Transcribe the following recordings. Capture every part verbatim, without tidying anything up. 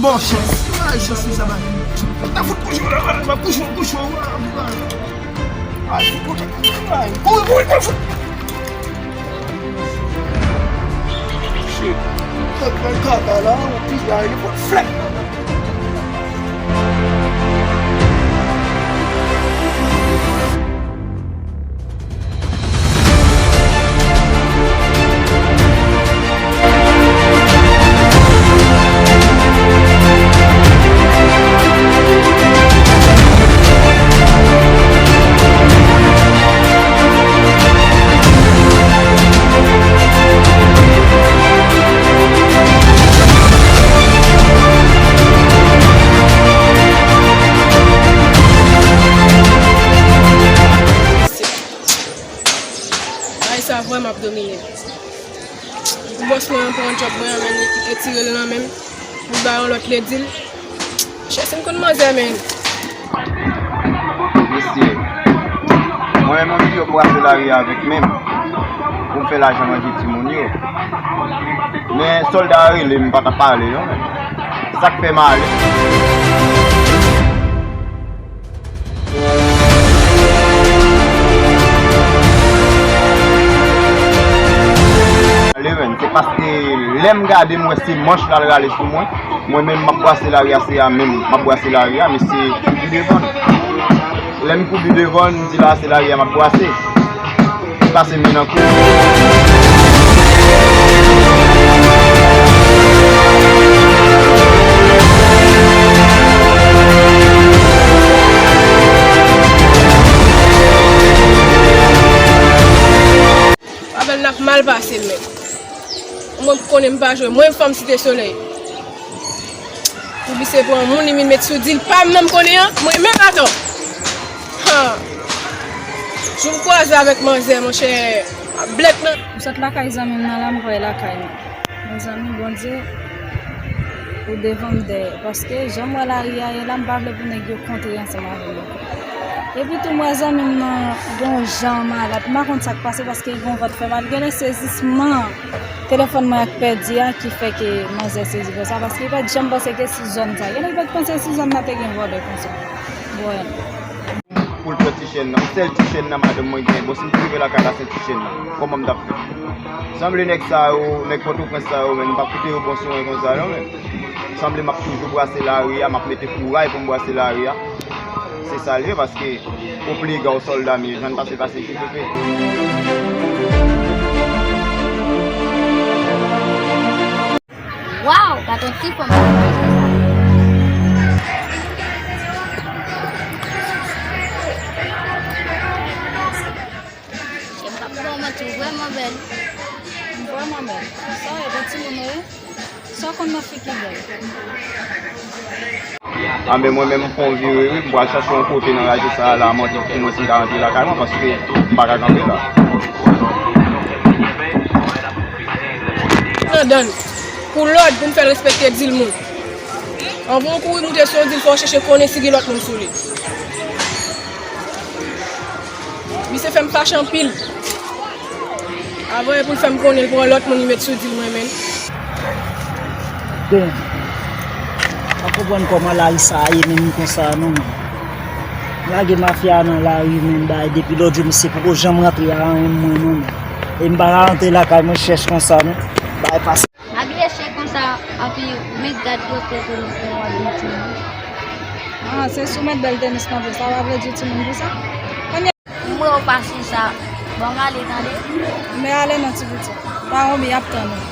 Bon chans. Ay, chans li sa ba. Nan fout kouche w la, kouche w, kouche w. Ay, fout kouche. Ay, kouri, kouri, kouri, fout. Shit. Kaka la, ou piyay, li fout flèt. Ay, sa vrèman ap domine m. Pou bòs mwen an pran djòb mwen an, men li retire l nan men m. Pou l ba yon lòt lè di l. Chè, si m konn manzè, men. Mesye, mwen menm, m yo brase lari a avèk men m pou m fè lajan manje timoun yo. Men sòlda a rele m, m pa t ap pale, non, men. Sa k fè m ale. Ale, men, se paske lè m gade, m wè se manch la l rale sou mwen. Mwen menm, m ap brase lari a, se a menm, m ap brase lari a, men se koubi devan l. Lè m koubi devan l, m di la, se lari a m ap brase. Li pase men nan kou. Avè l n ap mal pase l menm. Mwen konnen m pa jwe. Mwen fanm Site Solèy. Pou misye pran moun, li vin met sou di l pa m nan m konnen an, mwen menm atò. Ha! Jou m kwaze avèk manzè, monchè, blèt nan. M sot lakay zanmi m nan la, m voye lakay mwen. Mezanmi, Bondye, ou devan m dèyè. Paske jan m wè lari a ye la, m pa vle pou nèg yo kontre ansanm avè m ankò. Epi tou, m wè zanmi m nan gen yon jan malad. M pa konn sa k pase paske l gen yon vant fè mal. Genlè sezisman telefòn mwen ak pèdi a ki fè ke manzè sezi konsa. Paske li pa t janm panse ke si zòn sa. Genlè li pa t panse si zòn nan te gen vòlè konsa. Bon. Pou l pran ti chèn nan. Yon sèl ti chèn nan madanm mwen gen. Bon, si m te rive lakay la, se ti chèn nan. Kòman m t ap fè? Sanble nèg sa yo, nèg Pòtoprens sa yo, men m p ap koute yo bon sou mwen konsa non, men sanble m ap toujou brase lari a, m ap mete kouray pou m brase lari a. Se sa l ye, paske oplega w sòlda m ye, jan n pase pase ki pepe. Waw, gad yon ti fanm ap manje sa. E m p ap ba w manti, ou vrèman bèl. M vrèman bèl. Sa w ye, bon timoun ou ye? Sa w konn nan fi ki bèl? Anben mwen menm m fè yon vire wi, m pral chache yon kote nan raje sa a la, mwen di pou mwen si m ka rantre lakay mwen, paske m pa ka kanpe la. Nan dan l, pou lòd, pou m fè l respekte di l moun. Anvan w kouri moute sou yon di l, fò w chèche konnen si gen lòt moun sou li. Misye fè m fache anpil. Avan e pou l fè m konnen l pran lòt moun li met sou di l mwen menm. Bon, m pa konprann kòman lari sa a ye menm konsa non, men. Lage mafya nan lari menm, bay depi lòt jou misye poko janm rantre a anyen mwen non, men. E m pa ka rantre lakay mwen chèch konsa non. Bay pase. Abye chè konsa, anpi ou met gad pwòpte pou nou pou w ap gen timoun. Ah, se sou met bèl tenis kanpe, sa pa vle di timoun pou sa? Konbyen. M wè w pa sou sa, ban m ale tande. Men ale non ti pitit, pa wonbi ap tann ou.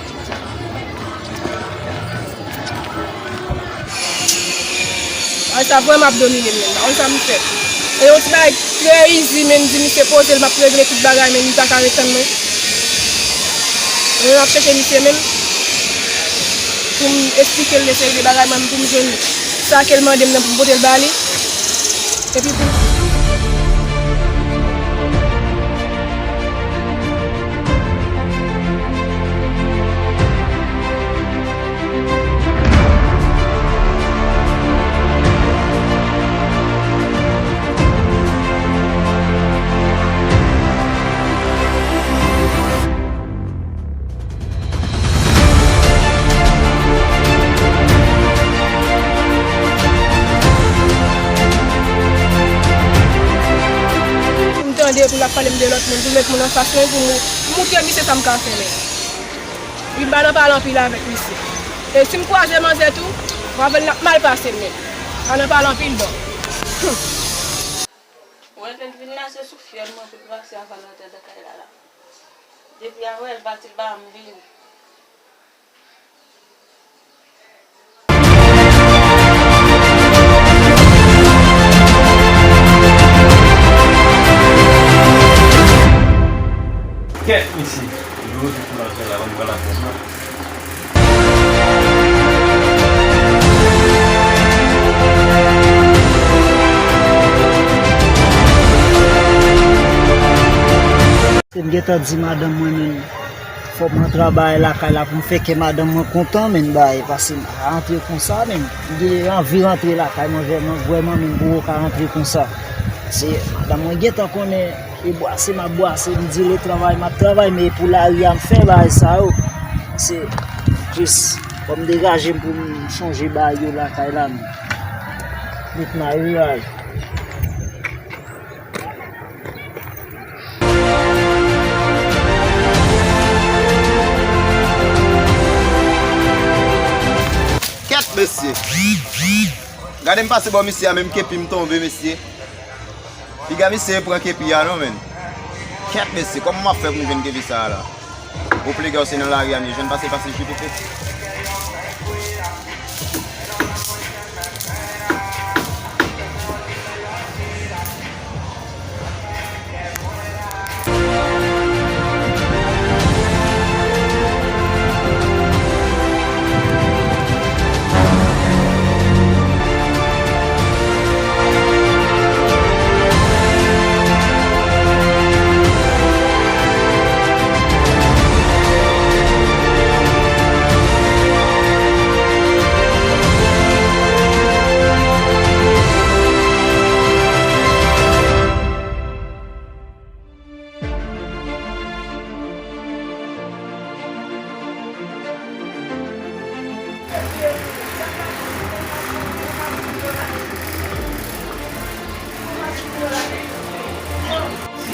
Ay, sa vrèman ap domine m menm, pa konn sa m fè. E yon ti bagay trè izi, men m di misye poze l, m ap regle tout bagay, men li pa ka ret tann mwen. Mwen menm ap chèche misye menm, pou m esplike l de seri de bagay mwen, pou m jwenn sa ke l mande m nan, pou m pote l ba li. Epi pou L ap pale m de lòt moun, pou l met moun anfas mwen, pou m moutre misye sa m ka fè menm. Wi, m pa nan pale anpil avèk misye. E si m kwaze manzè tou, m avè l n ap mal pase menm. Pa nan pale anpil non. Mwen te vin la, se sou fyèl mwen pou l pase avan l antre nan kay la la. Depi avè l pati, l pa janm vini. Kèt, mesye. Yo, se pou l antre la, ban m pran la fòm nan. Se m gentan di madanm mwen menm, fò m rantre anba lakay la pou m fè kè madanm mwen kontan, menm bay, paske m pa ka rantre konsa, menm. M gen anvi rantre lakay mwen vrèman, vrèman, menm pou yo ka rantre konsa. Se madanm mwen gentan konnen e bwase m ap bwase, m di le travay m ap travay, men pou lari a m fè bagay sa yo. Se jis fò m degaje m pou m chonje bagay yo lakay la, menm. Met mari ray. Kèt, mesye. Gade m pase bò misye a, menm kepi m tonbe, mesye. Piga misye pran kepi a non, menm. Kèt, mesye, kòman m ap fè pou m jwenn kepi sa a la? Ou plegè, se nan lari a m ye, jwenn pase, pase jip ou fè.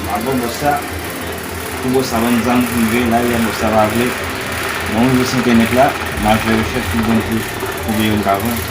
M ap ban bòs sa, pou bòs sa ban m zam pou m veye lari a, bòs sa pa vle. Mwen rive sou entènèt la, m al fè rechèch pou m konn ki konbyen yo m ka vann.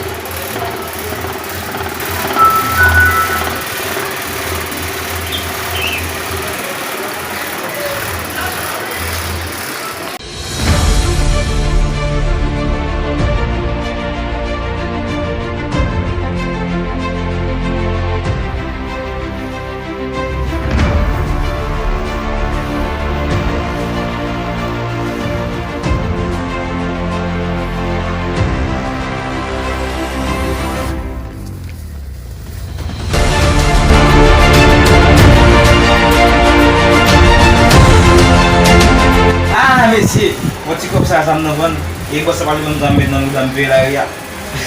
Ah, mesye! Bon, ti kòb sa, zam nan vann. E bòs sa pral ban m zam met nan mouda m veye lari a.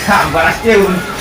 Ha, m pral achte youn.